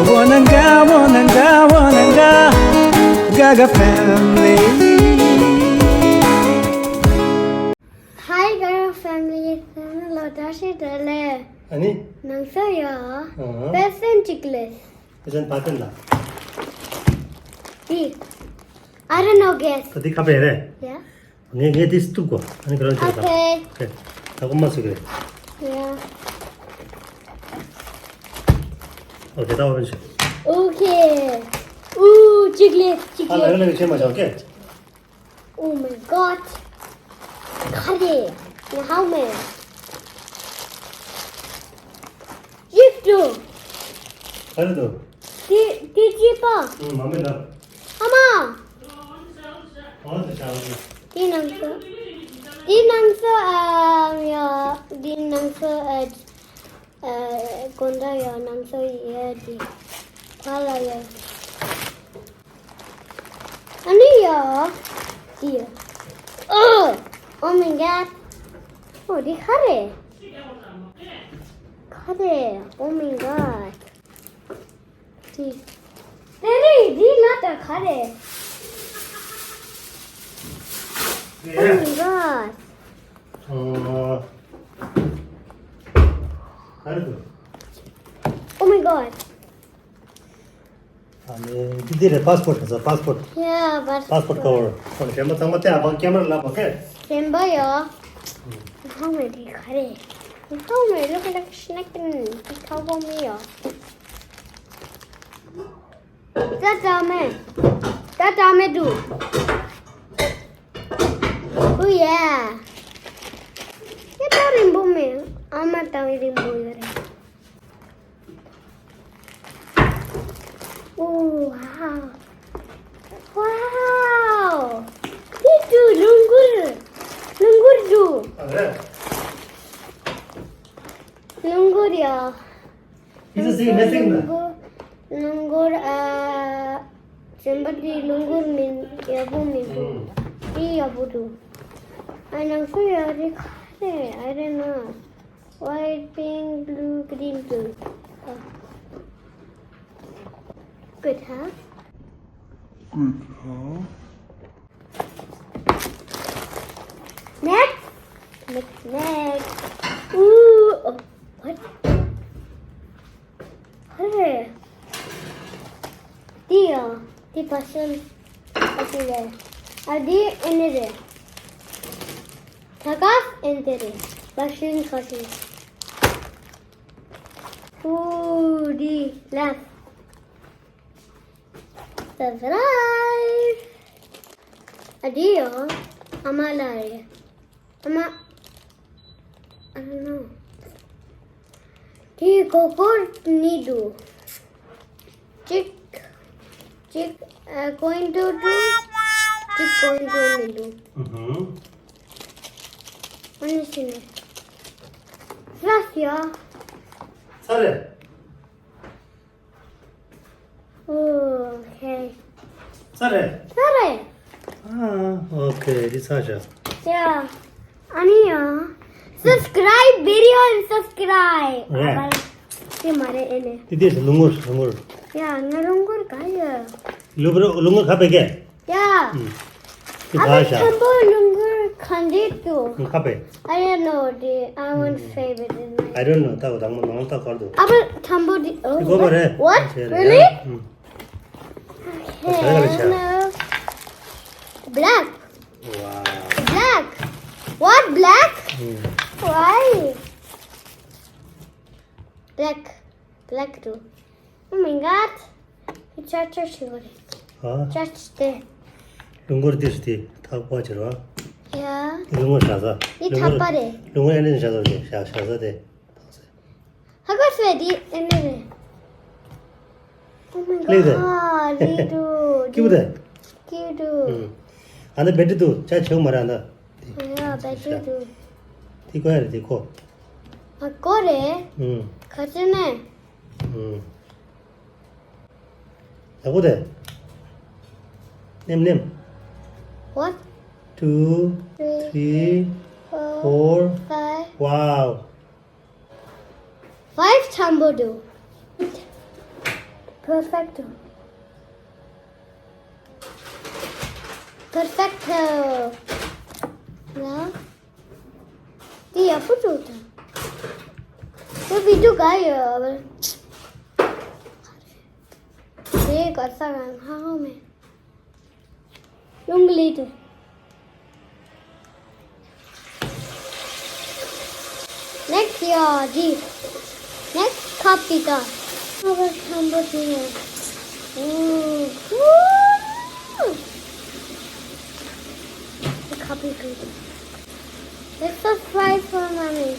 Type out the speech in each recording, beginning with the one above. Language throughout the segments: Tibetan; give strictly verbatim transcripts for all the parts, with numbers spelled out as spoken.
Wananga, wananga, wananga, Gaga family. Hi, Gaga family. ལོ་བཀྲ་ཤིས་བདེ་ལེགས། ཨ་ནི། ནང་སོ་ཡོད། ཨ། པེ་སེན་ཅིག་ལས། པེ་སེན་པ་ཏན་ལ། དེ། I don't know, guess. ད་དེ་ཁ་པེ་རེད། Yeah. ངས་ངས་དེ་སྟུག་གོ། ཨ་ནི་ཁྱོད་རང་ཁྱོད་ད། Okay. Okay. ད་ཀོ་མ་སུ་གི་རེད། Yeah. Okay. ད་ཨོ་བན་ཤི། Okay. Ooh, chocolate, chocolate. ཨ་ལ་ལ་ལ་ཆེ་མ་ཆོག་ཀེ། Oh my God. ཁ་རེ། Now how many? Gift. ཁ་རེ་དོ། དེ་དེ་ཅི་པ། ཨུ་མ་མེད་ལ། ཨ་མ། ཨོ་ཟེར་བྱ་བ། དེ་ནང་སོ། དེ་ནང་སོ་ཨ་ཡ། དེ་ནང་སོ་ཨ། ཨ་གོན་ད་ཡ་ནང་སོ་ཡ་དེ། ཕ་ལ་ཡ། ཨ་ནི་ཡ། དེ་ཡ། ཨོ། Oh my God. ཨོ་དེ་ཁ་རེ། ཁ་རེ། Oh my God. དེ་དེ་རེད། འདི་ང་ད་ག་རེད། Oh my God. ཨོ། ག་རེ་འདུག Oh my God. ཨ་ནི་འདི་འདི་རེད། པཱ་སི་པོར་ཊི་ཟེར། པཱ་སི་པོར་ཊི། Yeah, པཱ་སི་པོར་ཊི་ཀ་བར། ཨོ་གཞན་པ་ཚང་མ་དེ་ཨ་ཕ་ཀེ་མ་ར་ལ་བ་ཀེ། གཞན་པ་ཡོད། ཧ་མ་དེ་ག་རེད། ཧ་མ་look like snack in the cow bomb ཡོད། ད་ད་མེད། ད་ད་མེད་འདུག་ཨུ་ཡ། ད་ད་རིང་པོ་མེད། ཨ་མ་ད་རིང་པོ་ཡོད་རེད། ཨོ་ཝའོ། ཝའོ། དེ་འདུག་རླུང་འཁོར། རླུང་འཁོར་འདུག་ཨ་རེད། རླུང་འཁོར་ཡ། Is this thing missing? རླུང་འཁོར། རླུང་འཁོར་ཨ། གཞན་པ་དེ་རླུང་འཁོར་མིན། ཡག་པོ་མི་འདུག་ཨུམ། དེ་ཡག་པོ་འདུག་ཨ་ནང་སོ་ཡག་རེད་ག་རེད། I don't know. White, pink, blue, green, blue. Oh. Good, huh? Good, huh? Next. Next, next. Ooh, oh, what? Hey. Deal. Deal person. Okay, yeah. Adi enere. Takas entere. Bashin kashi. Ooh, the left. Surprise! Adio, Amala. Ama, I don't know. Ti kokor nidu. Chick, chick, uh, going to do. Chick going to nidu. Mm-hmm. What is it? Gracias. Sorry. Okay. Sorry. Sorry. Ah, okay. This is ཡ། ཨ་ནི་ཡ། Subscribe video and subscribe. རེད། དེ་མ་རེད་ཨེ་ནས། དེ་དེ་རླུང་འཁོར་རླུང་འཁོར། ཡ་ང་རླུང་འཁོར་ག་ཡོད། རླུང་འཁོར་རླུང་འཁོར་ག་པེ་གེ། ཡ། ཨུམ། དེ་ཨ་ག་ཕ་ཤ། ཁམ་པོ་རླུང་འཁོར་ག་འདྲ་འདུག་ག་པེ། I don't know, dude. I want to save it in my. I don't know. ད་གོ་ད་མོ་མང་ད་གར་འདུག་ཨ་ཕ་ཁམ་པོ་འདི། ཨོ། དེ་གོ་བ་རེད། What? Really? ཨུམ། Okay, I don't know. Black. Wow. Black. What black? ཨུམ། Why? Black. Black too. Oh my God. He charger ཞིག་རེད། ཨ། Charge དེ། རླུང་འཁོར་དེ་ཞིག་དེ་ཐག་པ་ཅིག་རེད་བ། ཡ། རླུང་འཁོར་བཞག་ས། འདི་རླུང་འཁོར། ཐག་པ་རེད། རླུང་འཁོར་ཨེ་ནས་བཞག་ས་རེད། བཞག་བཞག་ས་དེ། ཧ་གོ་སོང་། འདི་ཨེ་ནས་རེད། Oh my God. ལེགས་དེ། ལེགས་འདུག་སྐྱིད་པོ་དེ། སྐྱིད་འདུག་ཨུམ། ཨ་ནི་བེ་ཊི་རི་འདུག་ཅག་བྱེད་མ་རེད་ཨ་ནི། ཡ་བེ་ཊི་རི་འདུག་དེ་ཁོ་ཡ་རེད་དེ་ཁོ། ཨ་ཁོ་རེད། ཨུམ། ག་ཚོད་ནས། ཨུམ། ཡག་པོ་དེ། ནེམ་ནེམ། What? Two, three, four, five. Wow. Five འཆམ་པོ་འདུག Perfecto. Perfecto. ཡ། དེ་ཡག་པོ་འདུག་ད། དེ་བི་ཌིའོ་ག་ཡོད། དེ་ག་ས་རང་ཧ་ཧ་མེད། ཡོང་གི་ལེ་དེ། Next ཡ་ཇི། Next ཁ་པི་ཀ་ཨ་བ་ཐམ་པོ་དེ་ཡ། ཁ་པི་ཀ Let's surprise for mommy.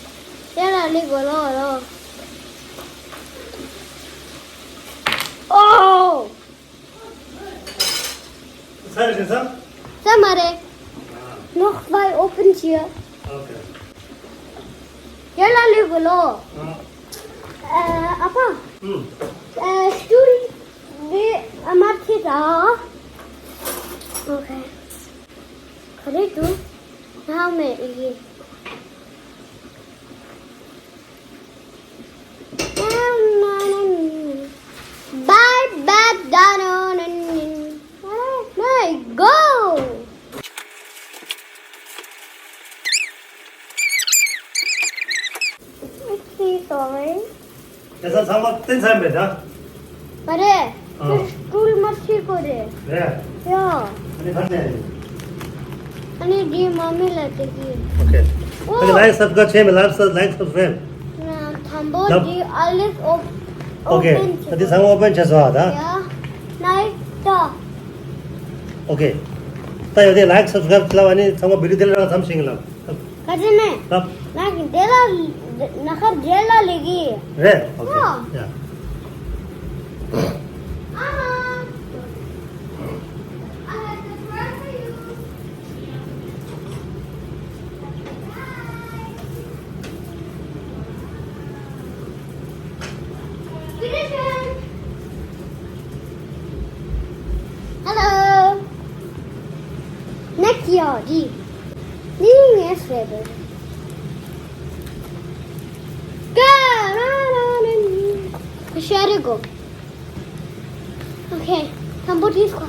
ཡ་ལ་ལི་གོ་ལོ་ལོ། Oh! ཚར་རེད་ཟེར་ས། ས་མ་རེད། ནོག་ཕའི་ཨོ་པན་བྱས། ཨོ་ཁེ། ཡ་ལ་ལུས་གོ་ལོ། ཨ། ཨ་ཕ། ཨུམ། ཨ། སྟུལ་འདི་ཨ་མར་ཁྱེར་ད། ཨོ་ཁེ། ག་རེ་འདུག་ཧ་མེད་ཡིན། Bye, bye, da, da, da, da. Let go. Let's see, sorry. དེ་ཚོ་ཚང་མ་བསྟན་ཚར་མེད་ད། མ་རེད། ཨ། ཁྱོད་སྐུལ་མ་བྱེད་དགོས་རེད། རེད། ཡ། ཨ་ནི་ཕར་ནས། ཨ་ནི་འདི་མ་མི་ལ་དེ་གི། ཨོ་ཁེ། ཨོ། ཨ་ནི་ལའིག་སབ་སི་ཀ་རབ་བྱས་མེད། ལའིག་སབ་ལའིག་སབ་སི་ཀ་རབ། ན་དང་པོ་ལབ། འདི་ཨ་ལིས་ཨོ། ཨོ་ཁེ། ཨོ་པན་བྱེད། ད་འདི་ཚང་མ་ཨོ་པན་བྱས་སོང་ཨ་ད། ཡ། ནའིག་ད། ཨོ་ཁེ། ད་ཡོད་དེ་ལའིག་སབ་སི་ཀ་རབ་ལབ། ཨ་ནི་ཚང་མ་བི་ཌིའོ་དེ་ལ་རང་མཚམས་ཤིག་ལབ། ག་ཚོད་ནས། ལབ། ང་གི་དེ་ལ་ན་ཁ་རྗེས་ལ་ལས་གི། རེད། ཨོ་ཁེ། ཡ། Hello. Next year, G. New year's favorite. Go! Share it go. Okay, tambo disco.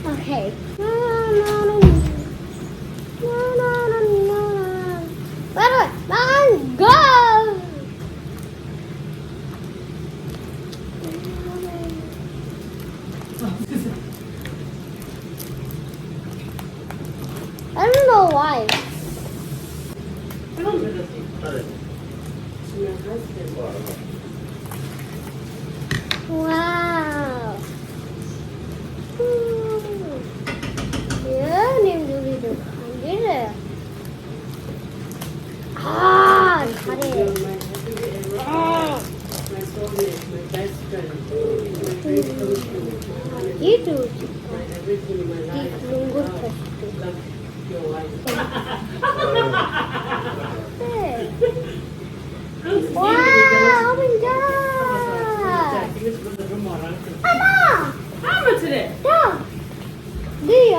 Okay. Wait, wait, go! I don't know why. Wow. Yeah, name do we do? ཨ། ད་རེད། ཨ། ཡིད་དུ་འདི་ལུང་གུར་ཁ་ཤས་འདུག Wow, oh my God. ཨ་མ། ཨ་མ་ཚེ་རེད། ཡ། འདི་ཡ།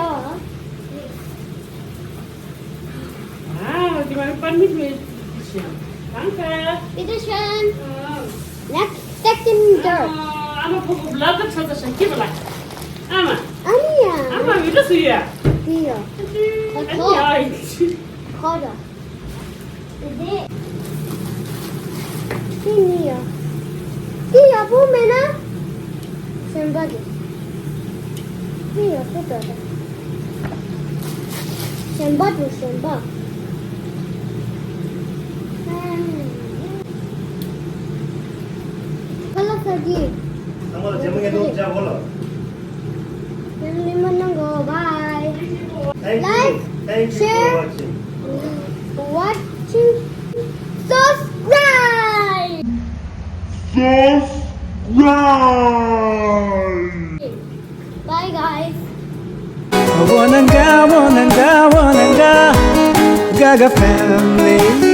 Wow, die waren ein paar nicht mehr. Danke. Bitteschön. Let's take in dirt. ཨ་མ་ཕོ་བོ་ལབ་ད་ཆ་ད་ཤ་སྐྱིད་པ་ལ། ཨ་མ། ཨ་ནི་ཡ། ཨ་མ་བི་ད་སུ་ཡ། འདི་ཡ། ཨ་ནི་ཡ། ཁོ་ད། འདི། འདི་ནི་ཡ། འདི་ཡག་པོ་མེད་ན། གཞན་པ་འདི། འདི་ཡག་པོ་འདུག་ད། གཞན་པ་འདི་གཞན་པ། ཁ་ལག་ཟ་གི། ཚང་མ་ལ་རྗེས་མ་ངས་ནོར་བྱ་གོ་ལ། Bye. Thank you. Like, thank you for share, watching. Watching, subscribe. Subscribe. Bye, guys. Wananga, wananga, wananga, Gaga family.